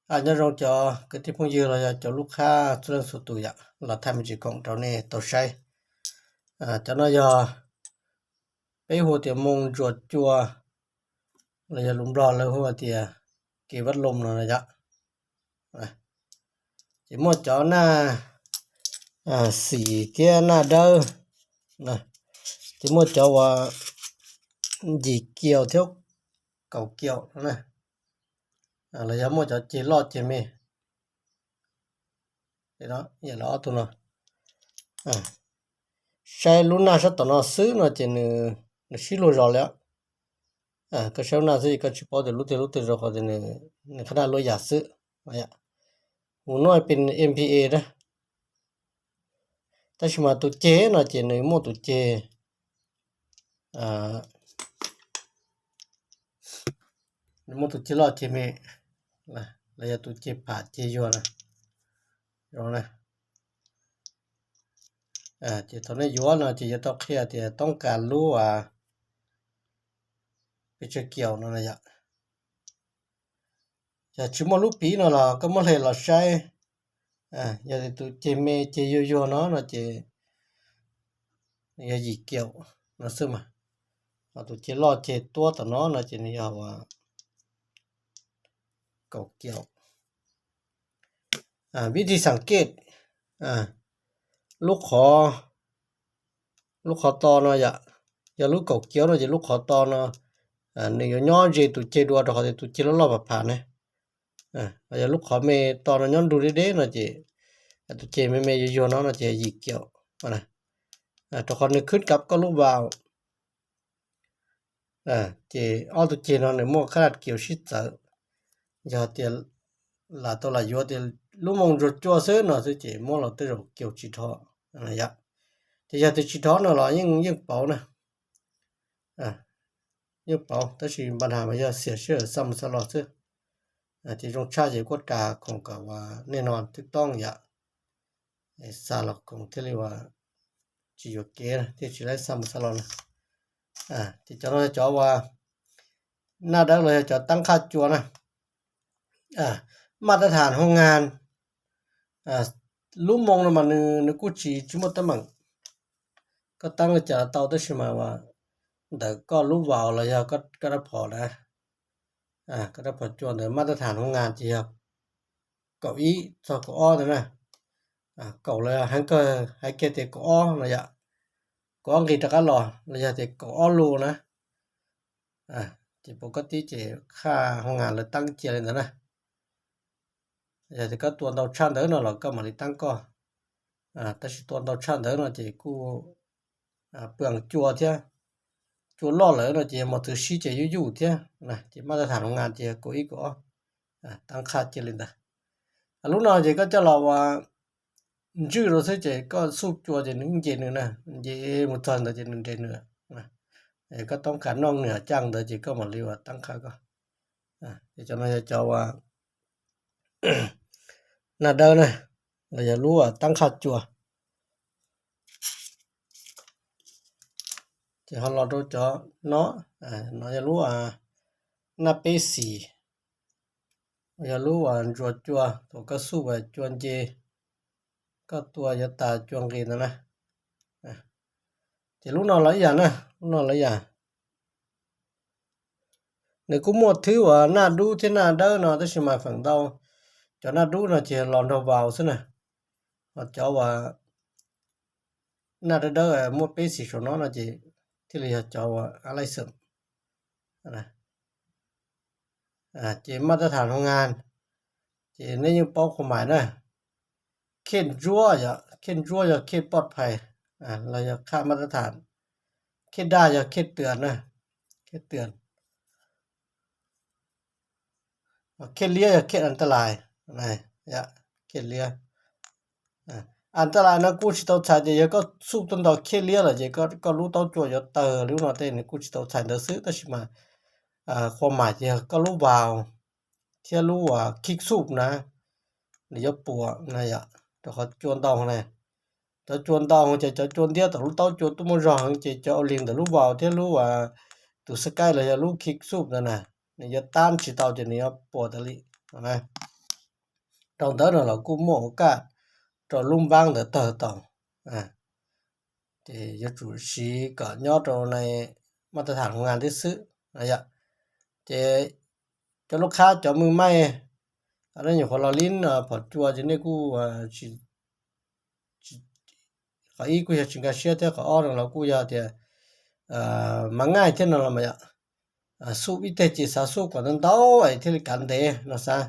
Nyob zoo cov kwv tij phooj ywg los yog cov lub qhab txhua leej txhua tus yom, los thaij me ntsis khoom rau nej tau saib. Cov no yog peb hu tias moo ntsuas cua, los yog lus Nplog lawv hu tias kev vaj loos no yom. Ces muaj cov naj xim thiab naj dawb, ces muaj cov uas yim kiaus thiab kaum kiaus no na, los yog muaj cov ceg loj ceg me. Ob tug no, saib lub naj sab tom no xwb no ces nws sib luag zos li. Koj saib lub naj xwb ces koj tsis paub tias lub twg lub twg rau qhov tias nws qhab naj luaj yam xwb. Hu no pin M P A na. Tab sis mas tus ceg no ces nws muaj tus ceg, nws muaj tus ceg loj ceg me, los yog tus ceg pham ceg yuag na. Ces thaum nej yuav no ces yuav tau qhia tias toob kas lub pes tsawg kiaus no na yom. Yog tsis muaj lub piv no los koj muab hle los saib, yog tias tus ceg me ceg yuag yuag no no ces nws yog yim kiaus no xwb mas, ho tus ceg loj ceg tuab tom no no ces nws yog kaum kiaus. Vib thij xam kej, lub qhov, lub qhov to no yom, yog lub kaum kiaus no ces lub qhov to no nws yuav nyob ze tus ceg dua rau qhov tias tus ceg loj loj pham pham ne. Yog lub qhov me to no nyob nrug deb deb no ces tus ceg me me yuag yuag no no ces yim kiaus. Rau qhov nws khwb kav koj lub vas, ces ob tug ceg no nws muaj qhab naj kiaus sib txawv. Yog tias lam tau lam yuav tias lub moo ntsuas cua xwb no xwb ces muab los tej zaum kiaus tsis dhov yom. Ces yog tias tsis dhov no los yeej yeej pauv na, yeej pauv, tab sis npa nhas mas yog xiam sij hawm xa mus xa los xwb. Ces zoo tshaj ces kuj tas khoom kom uas nej no twb toob yom, xa los khoom thiaj li uas tsis yuam kev thiaj tsis laib xa mus xa los na. Ces cov no cov uas naj dawb los yog cov tab qhaj cua na. Maj tab tham hoo ngas, lub moo no mas nws kuj tsis tsis muaj teeb meem, koj tab li cas los tau tab sis mas ntawm koj lub vas los yog koj dab phom na, koj dab phom cua ntawd maj tab tham hoo ngas ces yog kaum ib txog kaum ob ntawd na. Kaum los heev kawg hais kiag tias kaum ob no yom, kaum ob nqis rov qab los los yog tias kaum ob lus na. Ces puas koj tib ces qhaj hoo ngas lawv tab cia li ntawd na. Yog tias koj tua ntau tshaj ntawd no los koj mam li tab koj, tab sis tua ntau tshaj ntawd no ces kuj pw cua thiab, cua loj lawm no ces yog mos txwv sib ces yuj yuj thiab. Ces maj tab tham hoo ngas ces kaum ib kaum ob, tab qhaj cia li ntawd. Lub no ces koj coj los uas ntswj rau xwb ces koj xuj cua ces nws nce nws na, nce mus txog ntawd ces nws nres nws. Koj toob kas noj nws caj ntawd ces koj mam li uas tab qhaj koj. Ces cov no yog cov uas naj dawb na, los yog lub tab qhaj cua. Ces ho los rau cov no, no yog lub naj peb xis, yog lub uas ntsuas cua thaum koj xuj uas cua nce, koj tua yuav tas cua nqis ntawd na. Ces lub no los ib yam na, lub no los ib yam. Nws kuj muaj thwb uas naj dub thiab naj dawb no tab sis mas feem ntau cov naj dub no ces los nrog vau xwb na. Ho cov uas naj dawb dawb muaj peb xim saum no no ces thiaj li yog cov uas a laij xeem. Ces maj tab tham hoo ngas, ces nej yeej paub qhov mais na. Khej ntsuab yog khej ntsuab yog khej poj phais, los yog qhaj maj tab tham. Khej daj yog khej twm na, khej twm. Khej liab yog khej an ta lais, khej liab. An ta lais no kuj tsis tau txhais tias yog koj xuj tuaj nto khej liab lawm ces koj lub taub cua yuav tawg li ub no tej, nws kuj tsis tau txhais ntawd xwb tab sis mas qhov mais ces yog koj lub vau thiab lub uas khij xuj na, nws yuav puas na yom, rau qhov cua ntau na. Cov cua ntau ces cov cua ntiab tom lub taub cua tuaj muaj zog heev ces cov ua li ntawm lub vau thiab lub tus xab kaib los yog lub khij xuj ntawd na, nws yuav tab tsis tau ces nws yuav puas tas li na. Dhau ntawd no los kuj muaj ua kaj rau lub npaab ntawd tawg tau. Ces yuav tsum siv kom nyob rau na maj tab tham hoo nga tib xwb yom. Ces cov lub qhab cov mws maij, nyuam qhuav los lib phom cua ces nej kuj qhov ib kuj yog tsis nkag siab thiab, qhov ob no los kuj yog tias mas ngaij thiab no los mas yom. Xuj ib teg ces xav xuj kom ntau ntau es thiaj li kav ntev no xav.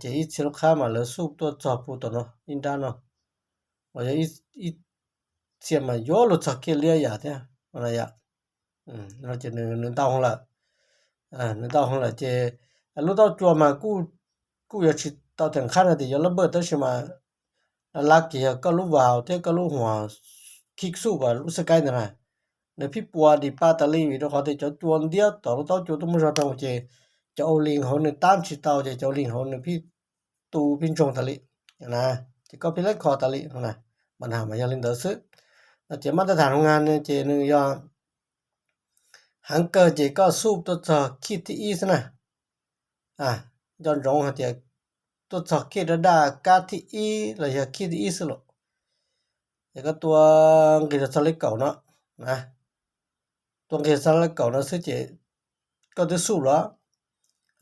Ces ib txhia lub qhab mas lawv xuj tuaj txog puag tom no ib nrab no, uas yog ib txhia mas yuav luag txog kiag liab yam thiab no yom. Ces nws ntau lawm, nws ntau lawm ces lub taub cua mas kuj yuav tsis tau theem qhab no tias yuav lab npawj tab sis mas lab kiag yog koj lub vaus thiab koj lub huas khij xuj vas lub xab kaib ntawd na, nws pheej puas dim pa tas li vim rau qhov tias cov cua ntiab tom lub taub cua tuaj muaj zog rau ces cov au lees hauv nws tab tsis tau ces cov au lees hauv nws pheej tu pheej ntsoog tas li na, ces koj pheej lab kho tas li na. Mas na mas yog li ntawd xwb. No ces maj tab tham hoo nga ces nws yog heev kawg ces koj xuj tuaj txog khij thib ib xwb na. Nco ntsoov hais tias tuaj txog khij daj daj kab thib ib los yog khij thib ib xwb los, ces koj tua nqis rau txog lej kaum no, tua nqis txog lej kaum no xwb ces koj twb xuj lawm.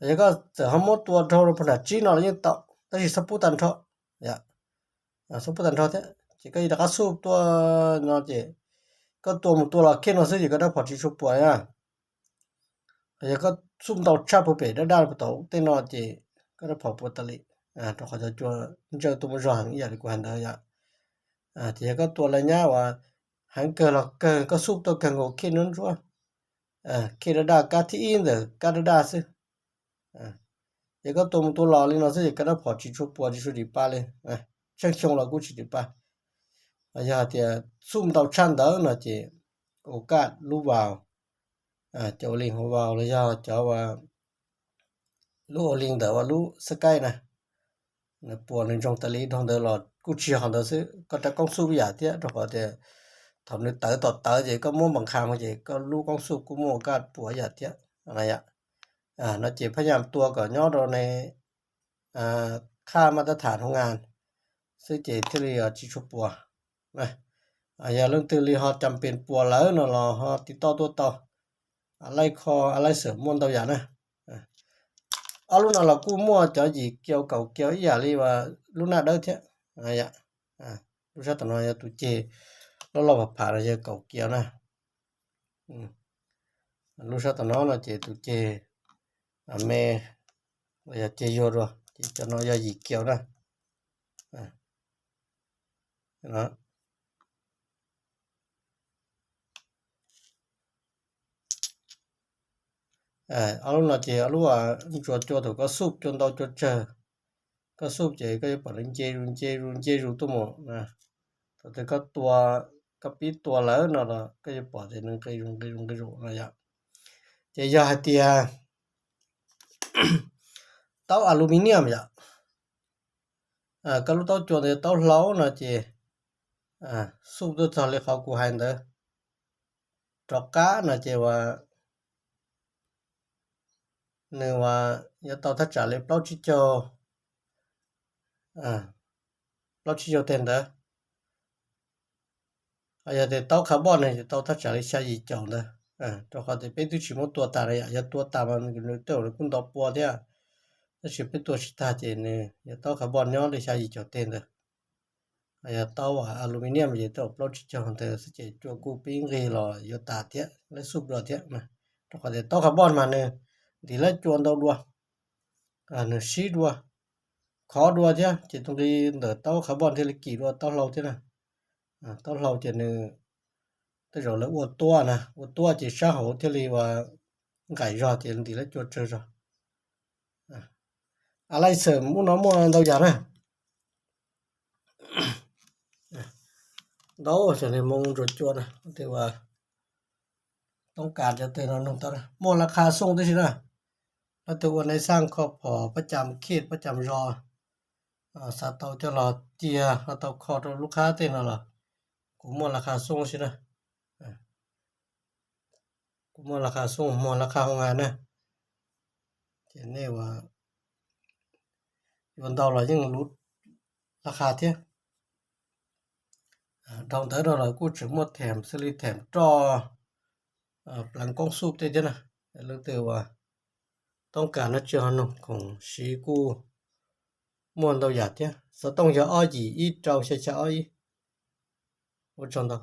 Yog koj txawm ho muab tua dhau rau puag nram tsib no los yeej tau tab sis txhob pub tag nrho, txhob pub tag nrho thiab ces koj rov qab xuj tuaj no ces koj tua mus tua los khij no xwb ces koj rab phom tsis tshua puas na. Yog koj xuj ntau tshaj puag pem daj daj puag tom tej no ces koj rab phom puas tas li, rau qhov cov cua ntsawj tuaj muaj zog heev ib yam li kuv hais ntawd yom. Ces yog koj tua lawv nyab uas heev kawg los kawg koj xuj tuaj kawg nkaus khij nruab ntsuab, khij daj daj kab thib ib ntawm kab daj daj xwb, ces koj tua mus tua los li no xwb ces koj rab phom tsis tshua puas tsis tshua dim pa li, tsheej xyoo los kuj tsis dim pa. Yog hais tias xuj ntau tshaj ntawd no ces ua kaj lub vaus, cov au lees hauv vaus los yog cov lub au lees ntawm uas lub xab kaib na, nws puas nws ntsoog tas li. Dhau ntawd los kuj tsis yog qhov ntawd xwb, koj rab koob xuj ib yam thiab rau qhov tias thaum nws tawv tom tawv ces koj muab npas qha mus ces koj lub koob xuj kuj muaj kaj puas ib yam thiab. No ces phab nyas tua kom nyob rau na qhaj maj tab tham hoo nga xwb ces thiaj li tsis tshua puas. Yog leej twg li ho cas pes puas lawm no los ho tiv toj tuaj tau, a laij kho a laij xawm muaj ntau yam na. Ob lub no los kuj muaj cov yim kiau kaum kiau ib yam li lub naj dawb thiab. Lub sab tom no yog tus ceg loj loj phav phav no yog kaum kiau na. Lub sab tom no no ces tus ceg me los yog ceg yuag dua ces cov no yog yim kiau na. Ob lub no ces ob lub ntsuas cua thaum koj xuj cua ntau cua tsawg, koj xuj ces koj yuav pom nws nce zus nce zus nce zus tuaj mus. Thaum twg koj tua, koj pib tua lawm no los koj yuav pom tias nws nqis zus nqis zus nqis zus no yom. Ces yog hais tias taub aluminium yom, koj lub taub cua ntawd taub hlau no ces xuj tuaj txog li qhov kuv hais ntawd rov qab no ces uas nws uas yuav tau thaj tsam li plaub tsib caug, plaub tsib caug teg ntawd. Yog tias taub carbon no ces tau thaj tsam li xya yim caum ntawd, rau qhov tias peb twb tsis muab tua tas na yom, yog tua tas mas nws tej zaum nws kuj nto pua thiab, tab sis peb tua tsis tag ces nws yog taub carbon nyob li xya yim caum teg ntawd. Yog taub aluminium ces tej zaum plaub tsib caug ntawd xwb ces cua kuj pib nqig los yuav tas thiab, lab xuj dua thiab. Rau qhov tias taub carbon mas nws ntim lab cua ntau dua, nws sib dua, khov dua thiab ces tus nqi ntawm taub carbon thiaj li kim dua taub hlau thiab na. Taub hlau ces nws tej zaum lawv ua tuab na, ua tuab ces sab hauv thiaj li ua nqaim zog ces ntim lab cua tsawg zog. A laij xawm ub no muaj ntau yam na. Ntau xyov li moo ntsuas cua na, tej uas toob kas cov tej no nug tau na, muaj laj qha xoo tib si na. Leej twg ua nais xaj kho phom pab cam khij pab cam zos, xav tau coj los cia ho tau kho rau lub qhab tej no los kuv muaj laj qha xoo si na. Kuv muaj laj qha xoo, muaj laj qha hoo nga na. Ces nej ua Yuav ntau los yeej luv laj qha thiab. Dhau ntawd rau los kuj tseem muaj them xws li them roj pleev koob xuj tej thiab na. Leej twg uas toob kas no tsis ho noog khoom siv kuj muaj ntau yam thiab. Xov tooj yog ob yim ib rau xya xya ob ib. Ua tsaug ntau.